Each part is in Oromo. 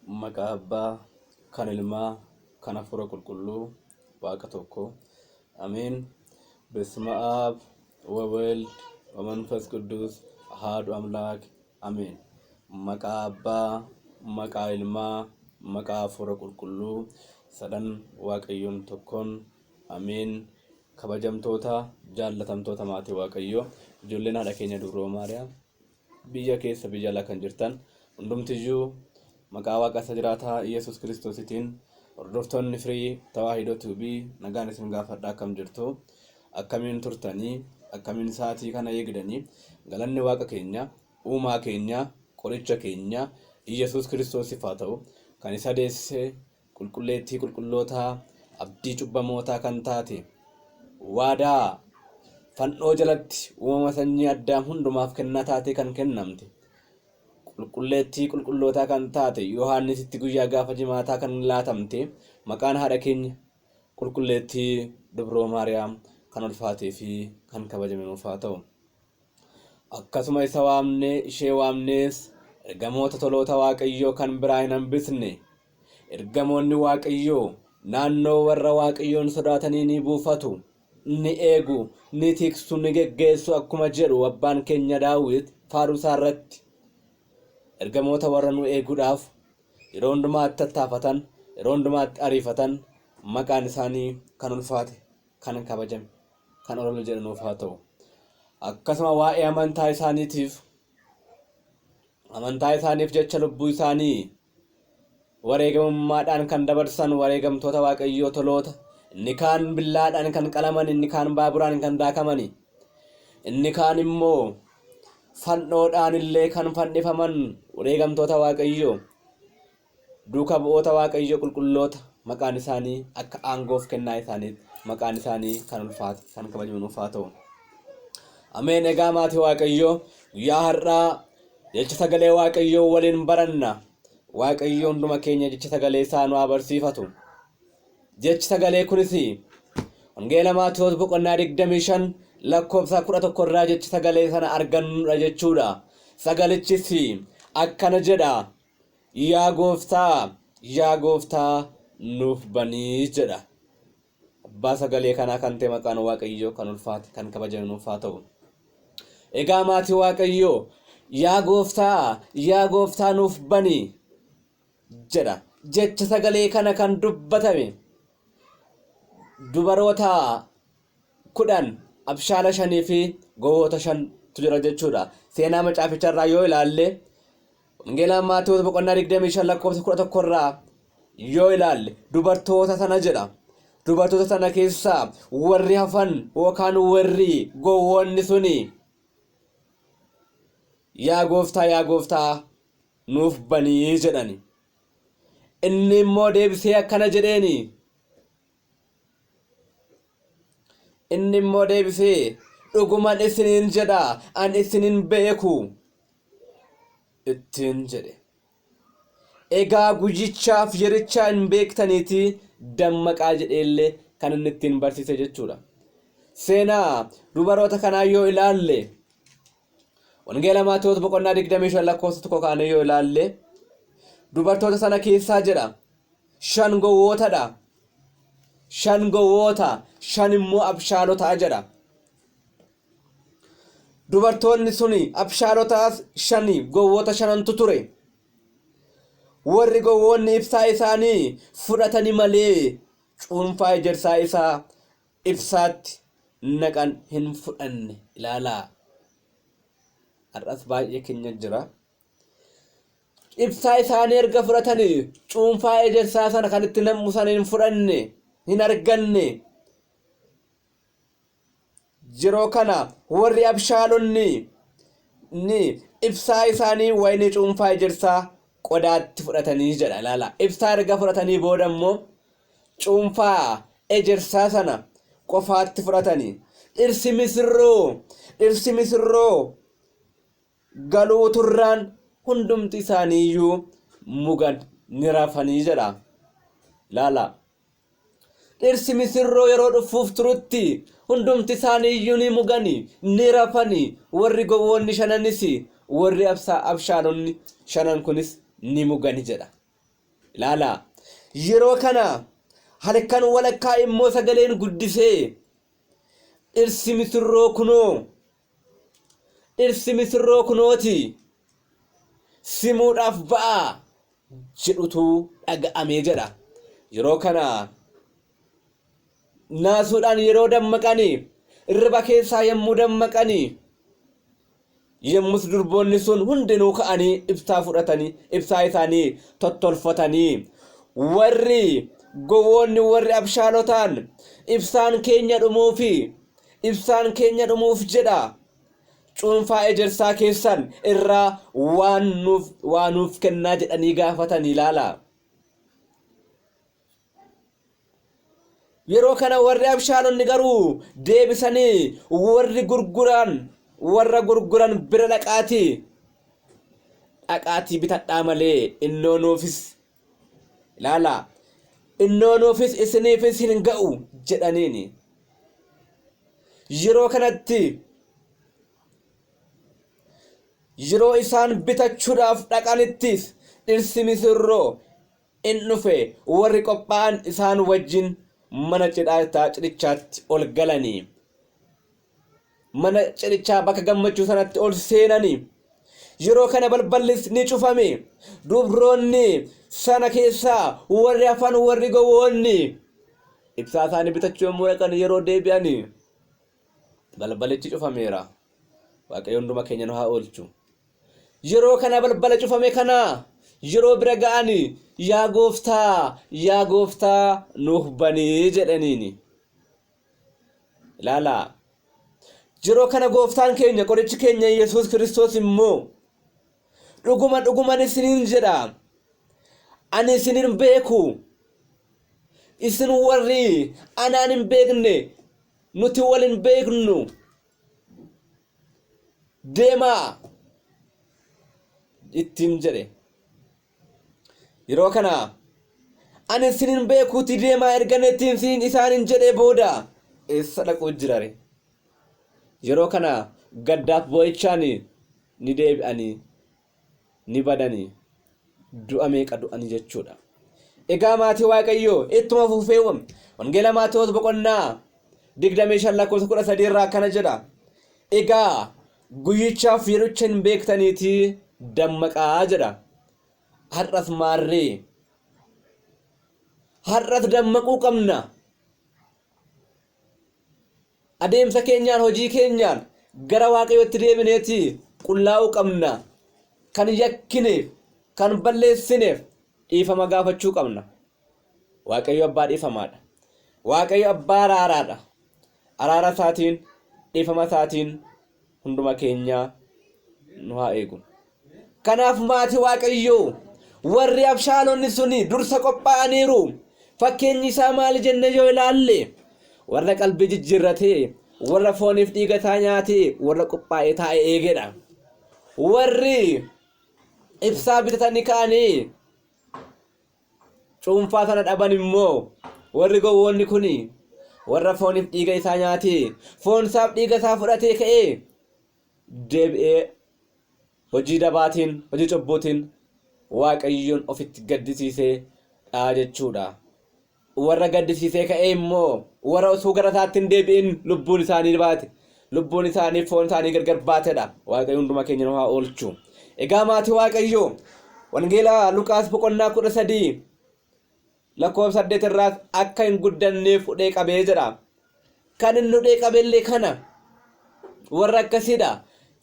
Maqaa Abbaa, kan Ilmaa, kan Hafuura Qulqulluu, Waaqa tokko. Ameen. በስመ አብ ወወልድ ወመንፈስ ቅዱስ አሐዱ አምላክ አሜን። Maqaa Abbaa, maqaa Ilmaa, maqaa Hafuura Qulqulluu, sadan Waaqayyoon tokkoon Ameen. Kabajamtoota jaallatamtoota maatii Waaqayyoo, ijoolleen haadha keenya Dubroo Maariyaam, biyya keessa biyya alaa kan jirtan hundumtiyyuu, maqaa Waaqa isa jiraataa Yesuus Kiristoositiin, hordoftoonni Firii Tawaahidoo Tuubii, nagaan isin gaafadha. Akkam jirtu? Akkamiin turtanii? Akkamiin sa'aatii kana eegdanii? Galanni Waaqa keenya, uumaa keenya, qoricha keenya Yesuus Kiristoosiif haa ta'u. Kan isa deessise qulqulleettii qulqullootaa, abdii cubbamootaa kan taate, waadaa fannoo jalatti uumama sanyii Addaam hundumaaf kennaa taatee kan kennamte, qulqulleettii qulqullootaa kan taate, Yohaannisitti guyyaa gaafa jimaataa kan laatamte, maqaan haadha keenya qulqulleettii Dubroo Maariyaam kan ulfaatee fi kan kabajame nuuf haa ta'u. Akkasuma isa waamnee ishee waamnees ergamoota toloota Waaqayyoo kan biraa hin hambisne. Ergamoonni Waaqayyoo naannoo warra Waaqayyoon sodaatanii ni buufatu, ni eegu, ni tiksu, ni geggeessu akkuma jedhu abbaan keenya Daawit faaruu isaa irratti. Ergamoota warra nu eeguudhaaf yeroo hundumaatti tattaafatan, yeroo hundumaatti ariifatan, maqaan isaanii kan ulfaate, kan kabajame, kan ol jedhu nuuf haa ta'u. Akkasuma waa'ee amantaa isaaniitiif, amantaa isaaniif jecha lubbuu isaanii wareegamummaadhaan kan dabarsan wareegamtoota Waaqayyoo toloota, inni kaan billaadhaan kan qalaman, inni kaan baaburaan kan daakamani, inni kaan immoo fannoodhaan illee kan fannifaman, wareegamtoota Waaqayyoo, duuka bu'oota Waaqayyoo qulqulloota, maqaan isaanii akka aangoof kennaa isaaniitti maqaan isaanii kan ulfaate, kan kabajamu nuuf haa ta'u. Ameen. Egaa maatii Waaqayyoo, guyyaa har'aa jecha sagalee Waaqayyoo waliin baranna. Waaqayyo hunduma keenya jecha sagalee isaa nu haa barsiifatu. Jechi sagalee kunis Wangeela Maatiyoos boqonnaa 25 lakkoofsa 11 irraa jecha sagalee sana argannudha jechuudha. Sagalichis akkana jedha: "Yaa Gooftaa, yaa Gooftaa, nuuf banii" jedha. Abbaa sagalee kanaa kan ta'e maqaan Waaqayyoo kan ulfaate, kan kabajame nuuf haa ta'u. Egaa maatii Waaqayyoo, "Yaa Gooftaa, yaa Gooftaa, nuuf banii" jedha. Jecha sagalee kana kan dubbatame dubaroota 10, abshaala shanii fi gowwoota shantu jira jechuudha. Seenaa macaaficharraa yoo ilaalle, Wangeelaa Maatiyoos boqonnaa 25 lakkoofsa 11 irraa yoo ilaalle, dubartoota sana jedha. Dubartoota sana keessaa warri hafan yookaan warri gowwoonni suni, "Yaa Gooftaa, yaa Gooftaa, nuuf banii" jedhani. Inni immoo deebisee akkana jedheeni. Inni immoo deebisee, "Dhuguman isiniin jedha, an isin hin beeku" ittiin jedhe. Egaa guyyichaaf yerichaa hin beektaniitii dammaqaa jedheellee kan inni ittiin barsiise jechuudha. Seenaa dubaroota kanaa yoo ilaalle, Wangeela Maatiyoos boqonnaa 25 lakkoofsa 1 kaanee yoo ilaalle, dubartoota sana keessaa jedha, shan gowwootadha. Shan gowwoota, shan immoo abshaalotaa jedha. Dubartoonni suni abshaalotaas shani, gowwoota shanantu ture. Warri gowwoonni ibsaa isaanii fudhatani malee cuunfaa ejersaa isaa ibsaatti naqan hin fudhanne. Ilaalaa. Har'as baay'ee keenya jira. Ibsaa isaanii erga fudhatanii cuunfaa ejersaa sana kan itti nam'u sana hin fudhanne, hin arganne. Yeroo kana warri abshaalonni ni ibsaa isaanii wayinii cuunfaa ejersaa qodaatti fudhatanii jedha. Ilaala. Ibsaa erga fudhatanii booda immoo cuunfaa ejersaa sana qofaatti fudhatanii, dhirsi misirroo galuu turraan hundumti isaanii iyyuu mugan, ni rafanii jedha. Ilaala. Dhirsi misirroo yeroo dhufuuf turutti hundumti isaanii iyyuu ni mugani, ni rafani. Warri gowwoonni shananis, warri abshaalonni shanan kunis ni mugani jedha. Ilaalaa. Yeroo kana halkan walakkaa immoo sagaleen guddisee dhirsi misirroo kunoo dhirsi misirroo kunooti simuudhaaf ba'aa jedhutu dhaga'amee jedha. Yeroo kana naasuudhaan yeroo dammaqanii irriba keessaa yommuu dammaqanii yommus durboonni sun hundinuu ka'anii ibsaa fudhatanii ibsaa isaanii tottolfatanii warri gowwoonni warri abshaalotaan ibsaan keenya dhumuufi ibsaan keenya dhumuuf jedha cuunfaa ejersaa keessan irraa waan nuuf waa nuuf kennaa jedhanii gaafatanii ilaala. Yeroo kana warri abshaalonni garuu deebisanii warri gurguran warra gurguran bira dhaqaatii dhaqaatii bitadhaa malee innoo nuufis ilaala innoo nuufis isiniifis hin ga'u jedhaniini. Yeroo kanatti yeroo isaan bitachuudhaaf dhaqanittis dhirsi misirroo in dhufe warri qophaa'an isaan wajjin mana cidhaa cidhichaatti ol galanii mana cidhichaa bakka gammachuu sanatti ol seenanii yeroo kana balballis ni cufame dubroonni sana keessaa warri hafan warri gowwoonni ibsaa isaanii bitachuu yommuu dhaqan yeroo deebi'anii balbalichi cufameera. Waaqayyo hunduma keenya nu haa oolchu. Yeroo kana balbala cufame kana yeroo bira ga'ani yaa gooftaa yaa gooftaa nuuf banii jedhaniini. Ilaalaa. Yeroo kana gooftaan keenya qorichi keenya Yesuus Kiristoos immoo dhuguma dhuguman isiniin jedha ani isin hin beeku isin warri anaan hin beekne nuti wal hin beeknu deemaa ittiin jedhe. Yeroo kana ani isin hin beekuuti deemaa ergan ittiin siin isaanin jedhee booda eessa dhaquu jirare? Yeroo kana gaddaaf boo'ichaan ni deebi'anii ni badanii du'a meeqa du'anii jechuudha. Egaa maatii Waaqayyoo ittuma fufee Wangeela Maatewos boqonnaa 25 lakkoofsa 13 irraa akkana jedha. Egaa guyyichaaf yericha hin beektaniitii dammaqaa jedha. Har'as maarree har'as dammaquu qabna. Adeemsa keenyaan hojii keenyaan gara Waaqayyootti deebineeti qullaa'uu qabna. Kan yakkineef, kan balleessineef dhiifama gaafachuu qabna. Waaqayyo abbaa dhiifamaadha. Waaqayyo abbaa araaraadha. Araara isaatiin, dhiifama isaatiin hunduma keenyaa nu haa eegu. Kanaaf maatii Waaqayyoo warri abshaalonni suni dursa qophaa'aniiru. Fakkeenyi isaa maali jenne yoo ilaalle warra qalbii jijjiirratee warra fooniif dhiiga isaa nyaatee warra qophaa'ee taa'e eegedha. Warri ibsaa bitatanii ka'anii cuunfaa sana dhaban immoo warri gowwoonni kun warra fooniif dhiiga isaa nyaatee foon isaaf dhiiga isaa fudhatee ka'ee deebi'ee hojii dabaatiin hojii cubbuutiin Waaqayyoon ofitti gaddisiisee dha jechuudha. Warra gaddisiisee ka'ee immoo warra osoo gara isaatti hin deebi'in lubbuun isaanii baate lubbuun isaanii foon isaanii gargar baatedha. Waaqayyo hunduma keenya nu haa oolchu. Egaa maatii Waaqayyoo Wangeela Luqaas boqonnaa 13 lakkoofsa 8 irraas akka hin guddanneef hudhee qabee jedha. Kan inni hudhee qabellee kana warra akkasiidha.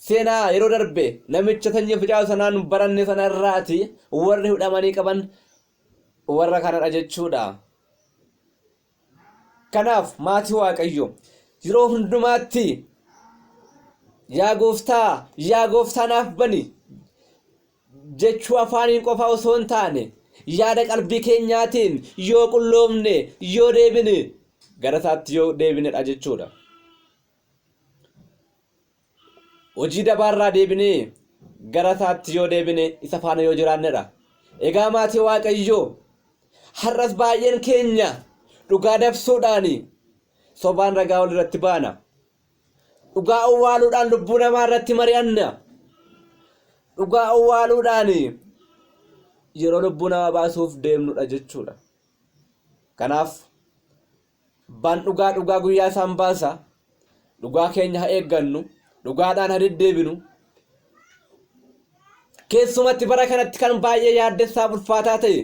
Seenaa yeroo darbe namicha sanyii facaasu sanaan baranne sana irraati warri hudhamanii qaban warra kanadha jechuudha. Kanaaf maatii Waaqayyo yeroo hundumaatti yaa gooftaa yaa gooftaa naaf bani jechuu afaaniin qofa osoo hin taane yaada qalbii keenyaatiin yoo qulloofne yoo deebine gara isaatti yoo deebinedha jechuudha. Hojii dabaarraa deebinee gara isaatti yoo deebine isa faana yoo jiraannedha. Egaa maatii Waaqayyoo har'as baay'een keenya dhugaa dabsuudhaan sobaan ragaa wal irratti baana. Dhugaa owwaaluudhaan lubbuu namaa irratti mari'anna. Dhugaa owwaaluudhaan yeroo lubbuu nama baasuuf deemnudha jechuudha. Kanaaf abbaan dhugaa dhugaa guyyaa isaan baasa. Dhugaa keenya haa eeggannu. Dhugaadhaan haa deddeebinu. Keessumatti bara kanatti kan baay'ee yaaddessaa ulfaataa ta'e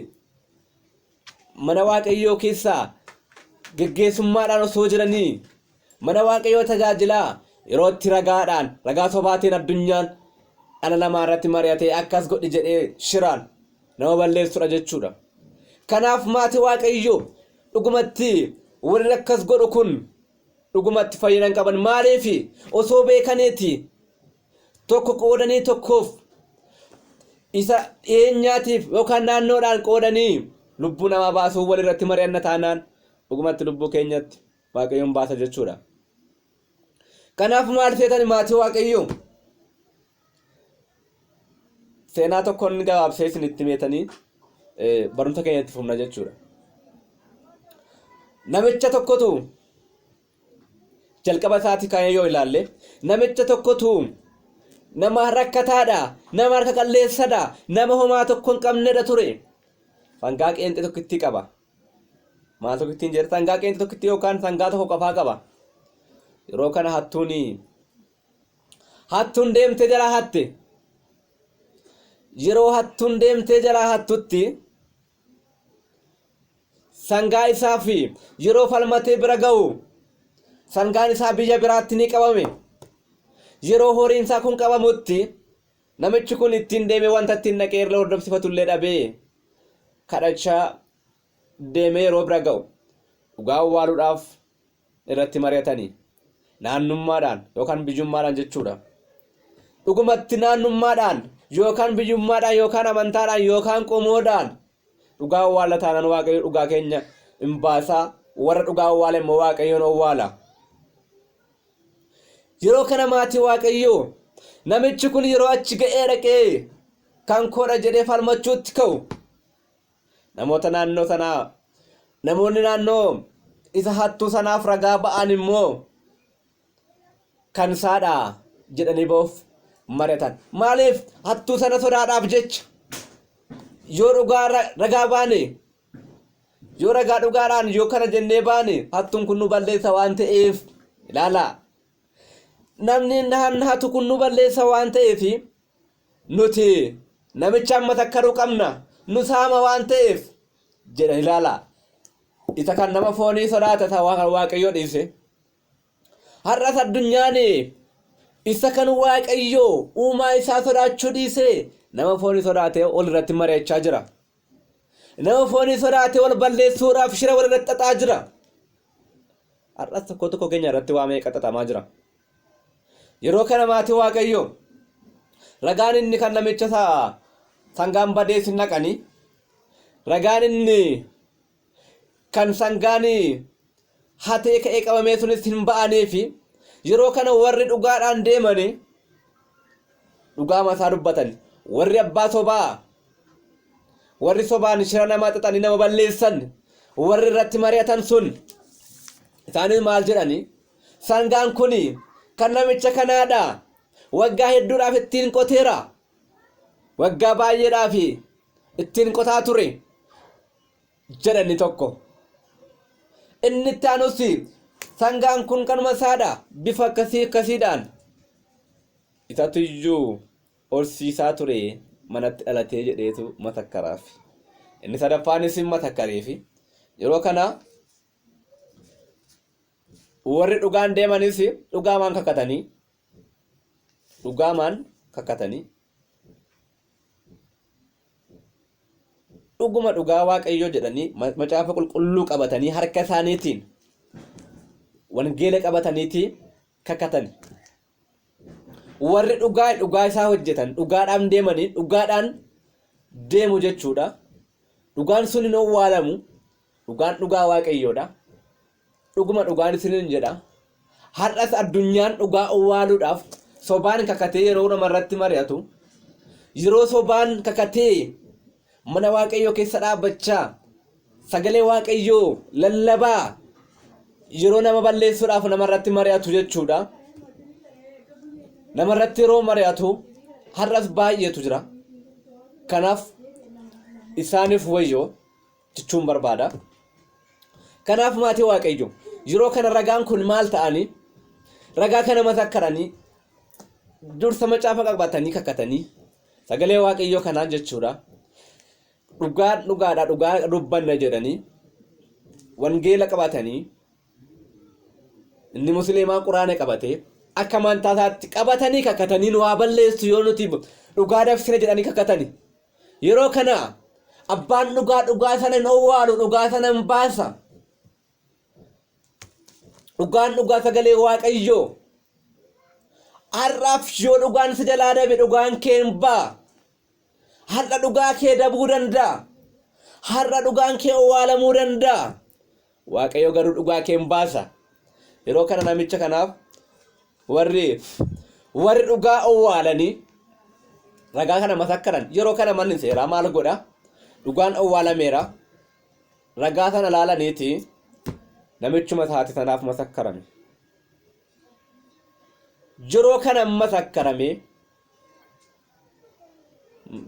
mana Waaqayyoo keessaa geggeessummaadhaan osoo jiranii mana Waaqayyoo tajaajilaa yeroo itti ragaadhaan ragaa sobaatiin addunyaan dhala namaa irratti mari'atee akkas godhi jedhee shiraan nama balleessudha jechuudha. Kanaaf maatii Waaqayyoo, dhugumatti warri akkas godhu kun dhugumatti fayyina hin qaban. Maaliif? Osoo beekaniiti tokko qoodanii tokkoof isa dhiyeenyaatiif yookaan naannoodhaan qoodanii lubbuu namaa baasuu wal irratti mari'anna taanaan dhugumatti lubbuu keenyatti Waaqayyoon baasa jechuudha. Kanaaf maal seetani maatii Waaqayyoo? Seenaa tokkoon gabaabsee isinitti meetanii barumsa keenya itti fufna jechuudha. Namicha tokkotu jalqaba isaati ka'ee yoo ilaalle, namicha tokkotu nama rakkataadha, nama harka qalleessadha, nama homaa tokko hin qabnedha ture. Sangaa qeenxee tokkittii qaba. Maal tokkittiin jedhe? Sangaa qeenxee tokkittii yookaan sangaa tokko qofaa qaba. Yeroo kana hattuun deemtee jalaa hatte. Yeroo hattuun deemtee jalaa hattutti sangaa isaa fi yeroo falmatee bira ga'u sangaan isaa biyya biraatti ni qabame. Yeroo horiin isaa kun qabamutti namichi kun ittiin deemee wanta ittiin dhaqee irra hordofsiifatu illee dhabee kadhachaa deemee yeroo bira ga'u dhugaa awwaaluudhaaf irratti mari'atanii naannummaadhaan yookaan biyyummaadhaan jechuudha. Dhugumatti naannummaadhaan yookaan biyyummaadhaan yookaan amantaadhaan yookaan qomoodhaan dhugaa awwaala taanaan Waaqayyo dhugaa keenya hin baasaa, warra dhugaa awwaala immoo Waaqayyoon owwaala. Yeroo kana maatii Waaqayyoo, namichi kun yeroo achi ga'ee dhaqee kan koodha jedhee falmachuutti ka'u namoota naannoo sanaa, namoonni naannoo isa hattuu sanaaf ragaa ba'an immoo kan isaadha jedhanii ba'uuf mari'atan. Maaliif? Hattuu sana sodaadhaaf jecha yoo dhugaa ragaa baane, yoo ragaa dhugaadhaan yoo kana jennee baane hattuun kun nu balleessa waan ta'eef, ilaalaa, namni hatu kun nu balleessa waan ta'eef nuti namicha amma takkaruu qabna, nu saama waan ta'eef jedhan. Ilaalaa, isa kan nama foonii sodaata isa kan Waaqayyoo dhiise. Har'as addunyaan isa kan Waaqayyoo uumaa isaa sodaachuu dhiisee nama foonii sodaatee ol irratti mari'achaa jira. Nama foonii sodaatee wal balleessuudhaaf shira wal irratti xaxaa jira. Har'as tokko tokko keenya irratti waa meeqa xaxamaa jira. Yeroo kana maatii Waaqayyoo, ragaan inni kan namicha isaa sangaan badees hin naqanii, ragaan inni kan sangaan hatee ka'ee qabamee sunis hin ba'aniifi. Yeroo kana warri dhugaadhaan deemanii dhugaa masaa dubbatan, warri abbaa sobaa, warri sobaan shira namaa xaxanii nama balleessan, warri irratti mari'atan sun isaanis maal jedhani? Sangaan kun kan namicha kanaadha, waggaa hedduudhaaf ittiin qoteera, waggaa baay'eedhaaf ittiin qotaa ture jedhani tokko. Inni itti aanus sangaan kun kanuma isaadha, bifa akkasii akkasiidhaan isatu iyyuu horsiisaa ture, manatti dhalatee jedheetu matakkaraaf. Inni sadaffaanis matakkareefi. Yeroo kana warri dhugaan deemanis dhugaamaan kakatanii, dhugaamaan kakatanii, dhuguma dhugaa Waaqayyoo jedhanii macaafa qulqulluu qabatanii harka isaaniitiin wangeela qabataniiti kakatani. Warri dhugaa dhugaa isaa hojjetan dhugaadhaan deemanii dhugaadhaan deemu jechuudha. Dhugaan sun hin owwaalamu. Dhugaan dhugaa Waaqayyoodha. Dhuguma dhugaan isiniin jedha. Har'as addunyaan dhugaa owwaaluudhaaf sobaan kakatee yeroo namarratti mari'atu, yeroo sobaan kakatee mana Waaqayyoo keessa dhaabbachaa sagalee Waaqayyoo lallabaa yeroo nama balleessuudhaaf namarratti mari'atu jechuudha. Namarratti yeroo mari'atu har'as baay'eetu jira. Kanaaf Isaaniif wayyoo jechuun barbaada. Kanaaf maatii Waaqayyo yeroo kana ragaan kun maal ta'anii ragaa kana masakkaranii dursa macaafa qabatanii kakatanii sagalee Waaqayyoo kanaan jechuudha. Dhugaan dhugaadha, dhugaa dubbanna jedhanii wangeela qabatanii, inni musliimaa quraana qabatee akka amantaa isaatti qabatanii kakatanii nu haa balleessu yoo nuti dhugaa dabsine jedhanii kakatanii. Yeroo kana abbaan dhugaa dhugaa sana hin owwaalu, dhugaa sana hin baasa. Dhugaan dhugaa sagalee Waaqayyoo. Har'aaf yoo dhugaan si jalaa dabe dhugaan kee hin ba'a. Har'a dhugaa kee dabuu danda'a. Har'a dhugaan kee owwaalamuu danda'a. Waaqayyo garuu dhugaa kee hin baasa. Yeroo kana namicha kanaaf warri dhugaa owwaalanii ragaa kana masakkaran, yeroo kana manni seeraa maal godha? Dhugaan owwaalameera. Ragaa sana laalaniiti namichuma taate sanaaf masakkarame. Yeroo kana masakkarame,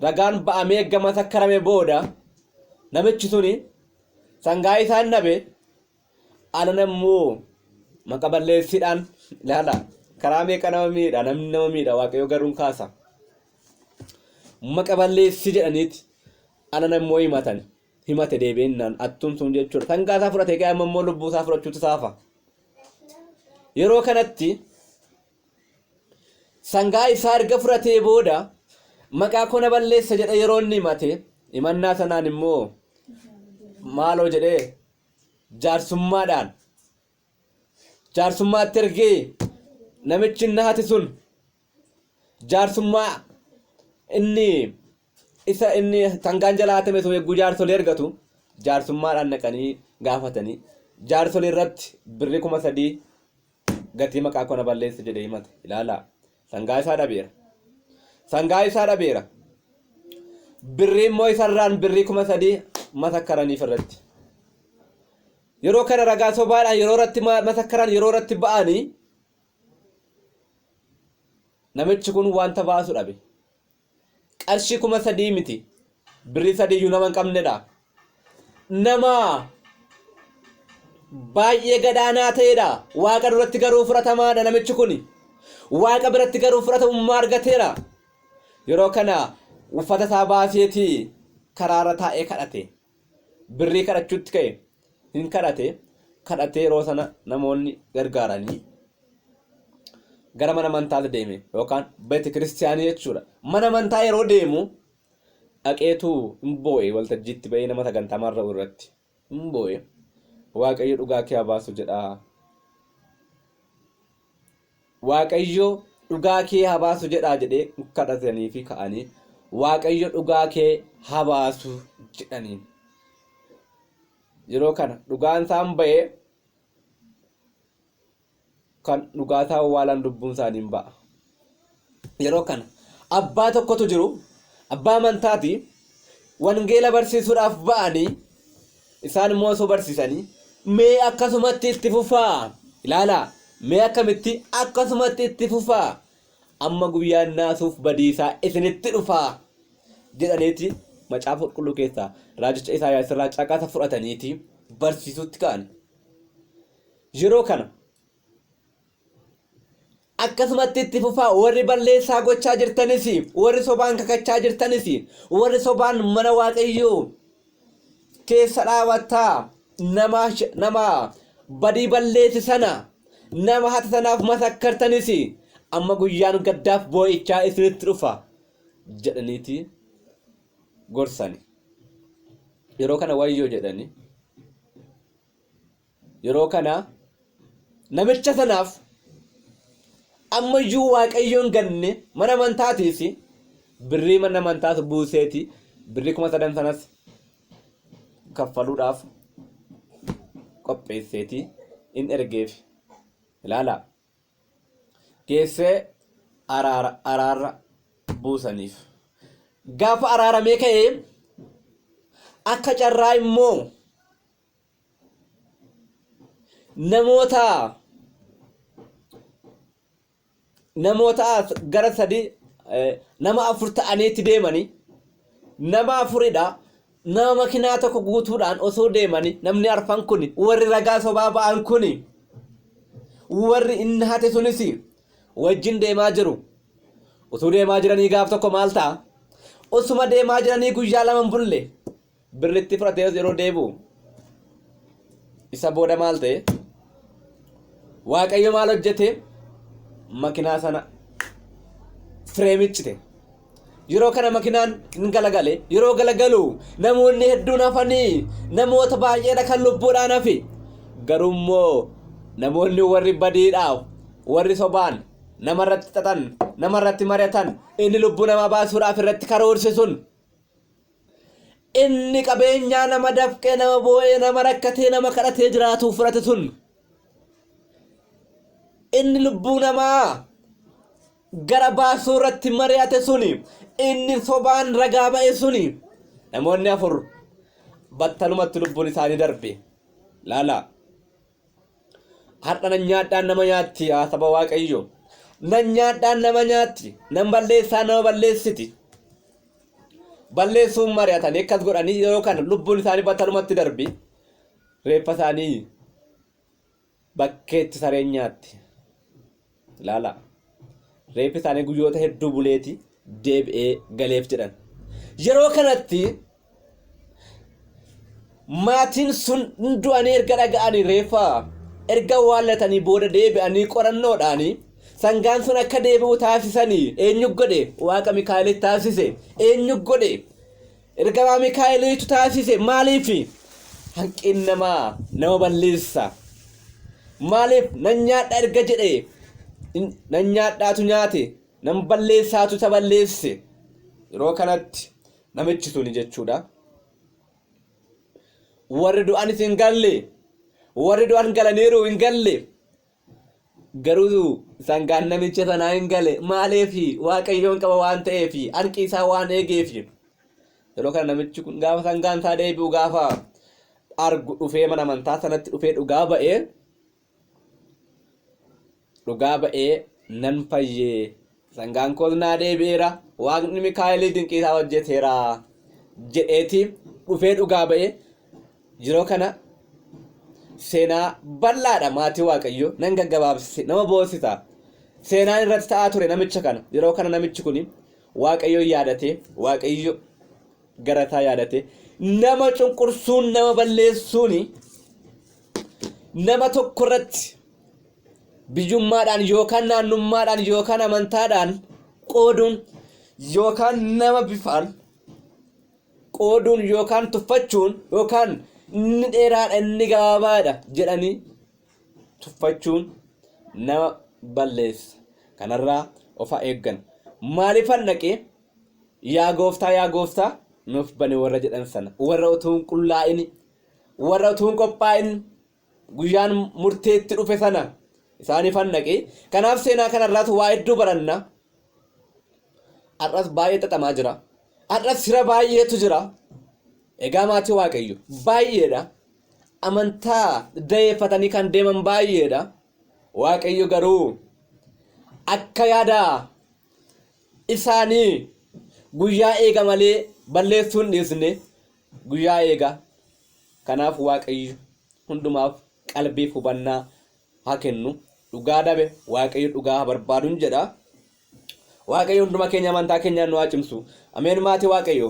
ragaan ba'amee erga masakkarame booda namichi suni sangaa isaan dhabe. Anan ammoo maqa balleessiidhaan ilaala, karaa meeqa nama miidha, namni nama miidha, Waaqayyo garuu hin kaasa. Maqa balleessii jedhaniiti anan ammoo himatan, himate deebi'innaan attuun sun jechuudha. Sangaa isaa fudhatee ka'ee amma immoo lubbuu isaa fudhachuutu saafa. Yeroo kanatti sangaa isaa erga fudhatee booda maqaa koo na balleessa jedhe yeroo inni himate, himannaa sanaan immoo maaloo jedhee jaarsummaadhaan jaarsummaatti ergee, namichi inni hate sun jaarsummaa inni isa inni sangaan jalaa hatame sun eeguu jaarsolee ergatu, jaarsummaadhaan naqanii gaafatanii jaarsolee irratti birrii 3000 gatii maqaa koo na balleessa jedhee himate. Ilaalaa, sangaa isaa dhabeera. Sangaa isaa dhabeera. Birrii immoo isarraan birrii 3000 masakkaraniif irratti. Yeroo kana ragaa sobaadhaan yeroo irratti masakkaran, yeroo irratti ba'anii namichi kun wanta baasu dhabe. Qarshii 3000 miti. Birrii sadiiyyuu nama hin qabnedha. Nama baay'ee gadaanaa ta'edha. Waaqa duratti garuu fudhatamaadha namichi kun. Waaqa biratti garuu fudhatamummaa argateera. Yeroo kana uffata isaa baaseeti karaarra taa'ee kadhate. Birrii kadhachuutti ka'e. Hin kadhate. Kadhatee yeroo sana namoonni gargaaranii gara mana amantaatti deeme yookaan beete kiristiyaanii jechuudha. Mana amantaa yeroo deemu dhaqeetu hin boo'e, waltajjiitti ba'ee nama sagantaa marra'u irratti hin boo'e. Waaqayyo dhugaa kee haa baasu jedhaa. Waaqayyo dhugaa kee haa baasu jedhaa jedhee kadhatanii fi ka'anii Waaqayyo dhugaa kee haa baasu jedhaniin. Yeroo kana dhugaan isaan ba'ee kan dhugaa isaa owwaalan lubbuun isaanii hin ba'a. Yeroo kana abbaa tokkotu jiru, abbaa amantaati, wangeela barsiisuudhaaf ba'anii, isaan immoo osoo barsiisanii mee akkasumatti itti fufaa, ilaalaa, mee akkamitti akkasumatti itti fufaa, amma guyyaan naasuuf badiisaa isinitti dhufaa jedhaniiti macaafa qulqulluu keessaa raajicha Isaayaas irraa caqasa fudhataniiti barsiisuutti ka'an. Yeroo kana akkasumatti itti fufaa, warri balleessaa gochaa jirtanis, warri sobaan kakachaa jirtanis, warri sobaan mana Waaqayyoo keessa dhaabattaa nama badii balleessi sana, nama hata sanaaf masakkartanis, amma guyyaan gaddaaf boo'ichaa isinitti dhufa jedhaniiti gorsani. Yeroo kana wayyoo jedhani. Yeroo kana namicha sanaaf ammayyuu Waaqayyoon ganne, mana amantaatiis birrii mana amantaas buuseeti birrii 3000 sanas kaffaluudhaaf qopheesseeti in ergeef. Ilaalaa. Geessee araara araarra buusaniif. Gaafa araaramee ka'ee akka carraa immoo namoota gara sadi, nama afur ta'aniitti deemanii, nama afuridha. Nama makinaa tokko guutuudhaan osoo deemanii namni arfan kun, warri ragaa sobaa ba'an kun, warri inni hate sunis wajjin deemaa jiru. Utuu deemaa jiranii gaaf tokko maal ta'a? Osuma deemaa jiranii guyyaa 2 hin bulle birritti fudhatee yeroo deebi'u isa booda maal ta'e? Waaqayyo maal hojjete? Makinaa sana fireemichite. Yeroo kana makinaan hin galagale. Yeroo galagalu namoonni hedduun hafanii, namoota baay'eedha kan lubbuudhaan hafe. Garuu immoo namoonni warri badiidhaaf, warri sobaan namarratti xaxan, namarratti mari'atan, inni lubbuu namaa baasuudhaaf irratti karoorse sun, inni qabeenyaa nama dafqee, nama boo'ee, nama rakkatee, nama kadhatee jiraatuuf fudhate sun, inni lubbuu namaa gara baasuu irratti mari'ate suni, inni sobaan ragaa ba'e suni, namoonni 4 battalumatti lubbuun isaanii darbe. Laala, har'a nan nyaadhaan nama nyaatti. Yaa saba Waaqayyo, nan nyaadhaan nama nyaatti, nan balleessaa nama balleessiti. Balleessuun mari'atanii akkas godhanii yeroo kana lubbuun isaanii battalumatti darbe. Reeffa isaanii bakkeetti sareen nyaatti. Ilaala. Reeffi isaanii guyyoota hedduu buleeti deebi'ee galeef jedhan. Yeroo kanatti maatiin sun du'anii erga dhaga'anii, reeffa erga awwaallatanii booda deebi'anii qorannoodhaanii sangaan sun akka deebi'u taasisanii. Eenyu godhe? Waaqa Mikaa'elitti taasise. Eenyu godhe? Ergamaa Mikaa'eliitu taasise. Maaliif? Hanqin namaa nama balleessa. Maaliif? Nan nyaadha erga jedhe, nan nyaadhaatu nyaate, nan balleessaatu isa balleesse. Yeroo kanatti namichi suni jechuudha. Warri du'anis hin galle, warri du'an galaniiru hin galle. Garuu sangaan namicha sanaa hin gale. Maaliif? Waaqayyoon qaba waan ta'eef, hanqi isaa waan eegeef. Yeroo kana namichi kun gaafa sangaan isaa deebi'u gaafa argu, dhufee mana amantaa sanatti dhufee dhugaa ba'ee, "Nan fayyee, sangaan koos naa deebi'eera, Waaqni Mikaa'elii dinqii isaa hojjeteera," jedheeti dhufee dhugaa ba'ee. Yeroo kana seenaa bal'aadha, maatii Waaqayyo, nan gaggabaabsise, nama boosisa. Seenaan irratti ta'aa ture namicha kana. Yeroo kana namichi kun Waaqayyo yaadate, Waaqayyo garataa yaadate. Nama cunqursuun, nama balleessuun, nama tokko irratti biyyummaadhaan yookaan naannummaadhaan yookaan amantaadhaan qooduun yookaan nama bifaan qooduun yookaan tuffachuun yookaan inni dheeraadha, inni gabaabaadha jedhanii tuffachuun nama balleessa. Kanarraa of haa eeggan. Maaliifan dhaqee "Yaa Gooftaa, yaa Gooftaa, nuuf bani" warra jedhan sana, warra utuu hin qullaa'in, warra utuu hin qophaa'in guyyaan murteetti dhufe sana isaaniifan dhaqee. Kanaaf seenaa kanarraatu waa hedduu baranna. Har'as baay'ee xaxamaa jira. Har'as sira baay'eetu jira. Egaa maatii Waaqayyo, baay'eedha. Amantaa dayeeffatanii kan deeman baay'eedha. Waaqayyo garuu akka yaada isaanii guyyaa eega malee balleessuu hin dhiisne, guyyaa eega. Kanaaf Waaqayyo hundumaaf qalbiif hubannaa haa kennu. Dhugaa dabe Waaqayyo dhugaa haa barbaaduun jedha. Waaqayyo hunduma keenya amantaa keenyaan nu haa cimsu. Ameen. Maatii Waaqayyo,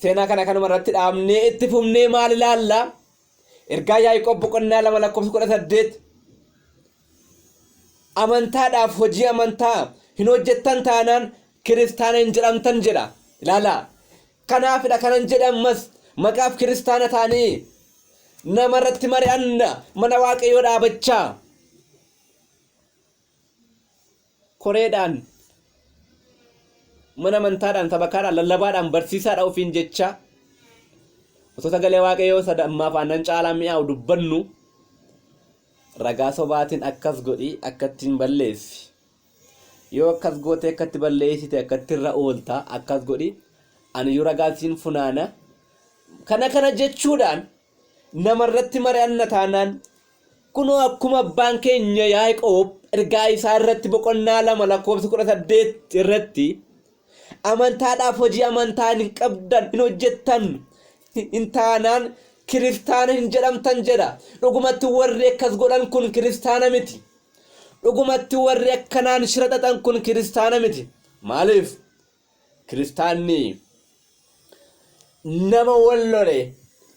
seenaa kana kanuma irratti dhaabnee itti fufnee maal ilaalla? Ergaa Yaaqoob boqonnaa 2 lakkoofsa 18, "Amantaadhaaf hojii amantaa hin hojjettan taanaan kiristaana hin jedhamtan" jedha. Ilaalaa. Kanaafidha kanan jedhe, ammas maqaaf kiristaana ta'anii namarratti mari'anna, mana Waaqayyoo dhaabachaa koreedhaan, mana amantaadhaan, sabakaadhaan, lallabaadhaan, barsiisaadha ofiin jecha, osoo sagalee Waaqayyoo sadammaaf aannan caalaa mi'aawu dubbannu, ragaa sobaatiin akkas godhi, akkattiin balleessi, yoo akkas goote akkatti balleessite, akkatti irra oolta, akkas godhi, aniyyuu ragaa siin funaana, kana kana jechuudhaan namarratti mari'anna taanaan, kunoo akkuma abbaan keenya Yaaqoob ergaa isaa irratti boqonnaa 2 lakkoofsa 18 irratti, "Amantaadhaaf hojii amantaa hin qabdan, hin hojjettan, hin taanaan kiristaana hin jedhamtan jedha. Dhugumatti warri akkas godhan kun kiristaana miti. Dhugumatti warri akkanaan shira xaxan kun kiristaana miti. Maaliif? Kiristaanni nama wal lole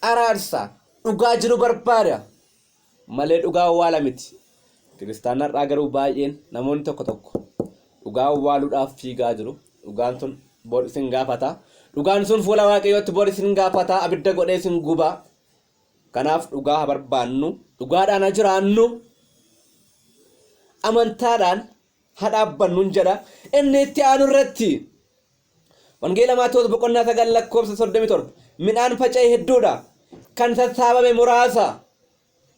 araarsa, dhugaa jiru barbaada malee dhugaa awwaala miti. Kiristaanni har'aa garuu baay'een namoonni tokko tokko dhugaa awwaaluudhaaf fiigaa jiru. Dhugaan sun bor isin gaafata. Dhugaan sun fuula Waaqayyootti bor isin gaafata, abidda godhee isin guba. Kanaaf dhugaa haa barbaannu, dhugaadhaan haa jiraannu, amantaadhaan haa dhaabbannun jedha. Inni itti aanu irratti Wangeela Maatewos boqonnaa 9 lakkoofsa 37 midhaan faca'e hedduudha, kan sassaabame muraasa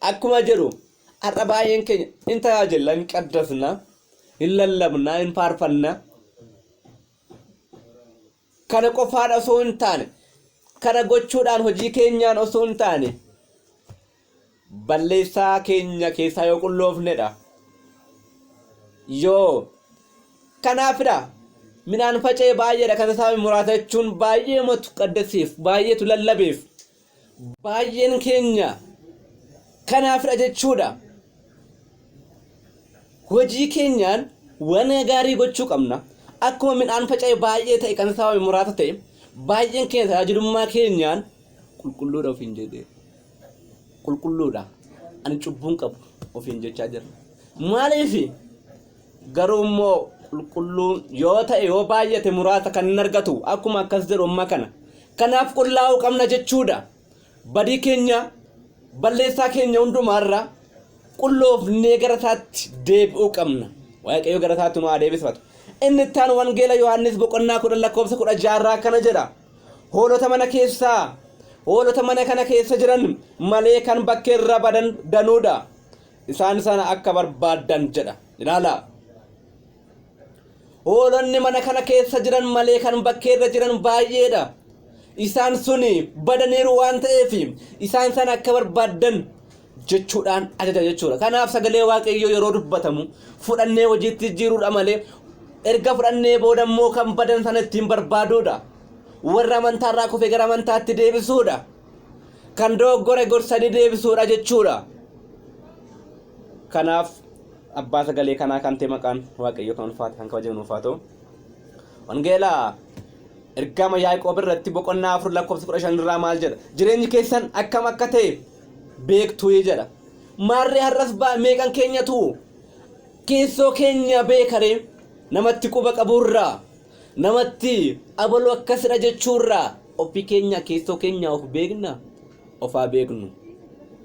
akkuma jedhu har'a baay'een keenya in tajaajilla, hin qaddasna, hin lallabna, hin faarfanna. Kana qofaan osoo hin taane, kana gochuudhaan hojii keenyaan osoo hin taane, balleessaa keenya keessaa yoo qulloofnedha. Yoo kanaafidha midhaan faca'e baay'eedha kan sassaabame muraasa jechuun baay'eematu qaddasiif, baay'eetu lallabeef, baay'een keenya kanaafidha jechuudha. Hojii keenyaan waan gaarii gochuu qabna. Akkuma midhaan faca'e baay'ee ta'e kan sassaabame muraasa ta'e, baay'een keenya tajaajilummaa keenyaan qulqulluudha ofiin jedhee. Qulqulluudha. Ani cubbuun qabu ofiin jechaa jira. Maaliif? Garuu immoo qulqulluun yoo ta'e yoo baay'ate muraasa kan hin argatu akkuma akkas jedhu amma kana. Kanaaf qullaa'uu qabna jechuudha. Badii keenya balleessaa keenya hundumaarra qulloofnee gara isaatti deebi'uu qabna. Waaqayyo gara isaatti nu haa deebifatu. Inni itti aanu Wangeela Yohaannis boqonnaa 10 lakkoofsa 16 irraa akkana jedha. Hoolota mana keessaa hoolota mana kana keessa jiran malee kan bakkeerra badan danuudha. Isaan sana akka barbaaddan jedha. Ilaalaa. Hoolonni mana kana keessa jiran malee kan bakkeerra jiran baay'eedha. Isaan suni badaniiru waan ta'eef isaan sana akka barbaaddan jechuudhaan ajaja jechuudha. Kanaaf sagalee Waaqayyoo yeroo dubbatamu fudhannee hojiitti jijjiiruudha malee erga fudhannee booda immoo kan badan sana ittiin barbaaduudha. Warra amantaarraa kufe gara amantaatti deebisuudha. Kan dogoggore gorsanii deebisuudha jechuudha. Kanaaf abbaa sagalee kanaa kan ta'e maqaan Waaqayyoo kan ulfaate kan kabajame nuuf haa ta'u. Wangeela ergama Yaaqoob irratti boqonnaa 4 lakkoofsa 15 irraa maal jedha? Jireenyi keessan akkam akka ta'e beektuu jedha. Maarree har'as meeqan keenyatu keessoo keenya beekaree namatti quba qabuurraa namatti abaluu akkasidha jechuurraa ofii keenya keessoo keenya of beekna of haa beeknu.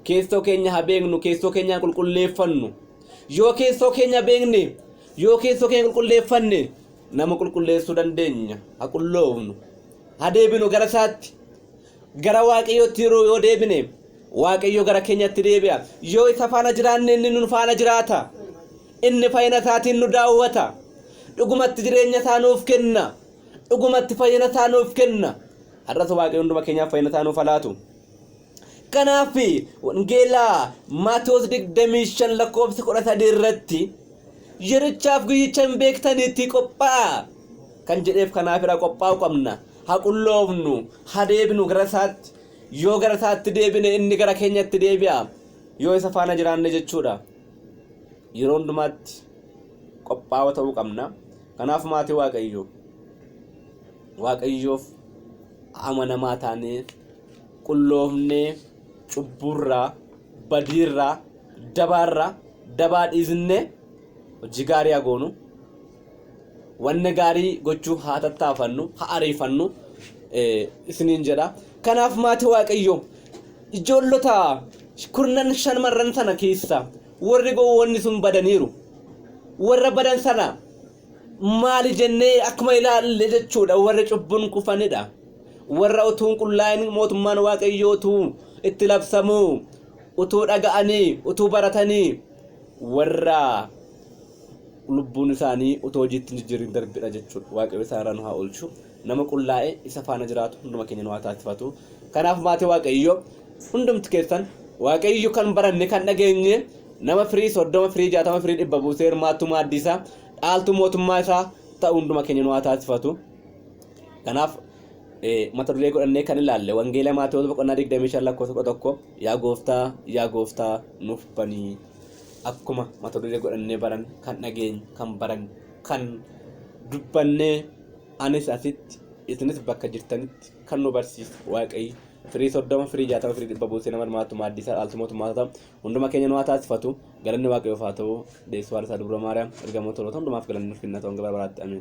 Keessoo keenya haa beeknu, keessoo keenya haa qulqulleeffannu. Yoo keessoo keenya beekne, yoo keessoo keenya qulqulleeffanne nama qulqulleessuu dandeenya. Haa qulloofnu. Haa deebinu gara isaatti. Gara Waaqayyootti yeroo yoo deebine Waaqayyo gara keenyatti deebi'a. Yoo isa faana jiraanne inni nu faana jiraata. Inni fayyina isaatiin nu daawwata. Dhugumatti jireenya isaa nuuf kenna. Dhugumatti fayyina isaa nuuf kenna. Har'as Waaqayyo hunduma keenyaaf fayyina isaa nuuf haa laatu. Kanaaf wangeela Maatewos 25 lakkoofsa 13 irratti yerichaaf guyyicha hin beektaniitti qophaa'a kan jedheef kanaafidha qophaa'uu qabna. Haa qulloofnu, haa deebinu gara isaatti. Yoo gara isaatti deebine inni gara keenyatti deebi'a. Yoo isa faana jiraanne jechuudha. Yeroo hundumaatti qophaa'oo ta'uu qabna. Kanaaf maatii Waaqayyoo Waaqayyoof amanamaa taanee qulloofnee cubbuurraa, badiirraa, dabaarraa, dabaa dhiisnee hojii gaarii haa goonu. Wanna gaarii gochuu haa tattaafannu, haa ariifannu isiniin jedha. Kanaaf maatii Waaqayyoo ijoollota kurnan shamarran sana keessa warri gowwoonni sun badaniiru. Warra badan sana maali jennee akkuma ilaalle jechuudha warra cubbuun kufanidha. Warra utuu hin qullaa'in mootummaan Waaqayyoo utuu itti labsamuu utuu dhaga'anii utuu baratanii warra lubbuun isaanii utuu hojiitti hin jijjiirin darbidha jechuudha. Waaqayyo isaan irraa nu haa oolchu. Nama qullaa'e isa faana jiraatu hunduma keenya nu haa taasifatu. Kanaaf maatii Waaqayyo hundumti keessan Waaqayyo kan baranne kan dhageenye nama firii 30 firii 60 firii 100 buusee hirmaattuu maaddii isaa dhaaltuu mootummaa isaa ta'u hunduma keenya nu haa taasifatu. Kanaaf Mata duree godhannee kan ilaalle Wangeela Maatewos boqonnaa 25 lakkoofsa 11, "Yaa Gooftaa, yaa Gooftaa, nuuf banii." Akkuma mata duree godhannee baran kan dhageenye, kan baran, kan dubbannee, anis asitti isinis bakka jirtanitti kan nu barsiisu Waaqayyo firii 30, firii 60, firii 100 buusee nama hirmaatu, maaddii isaa dhaaltu mootummaa ta'u hunduma keenya nu haa taasifatu. Galanni Waaqayyoof haa ta'u. Deessuu haadha isaa Dubra Maariyaam, ergamoota toloota hundumaaf galanni ulfinna ta'u hanga bara baraatti. Ameen.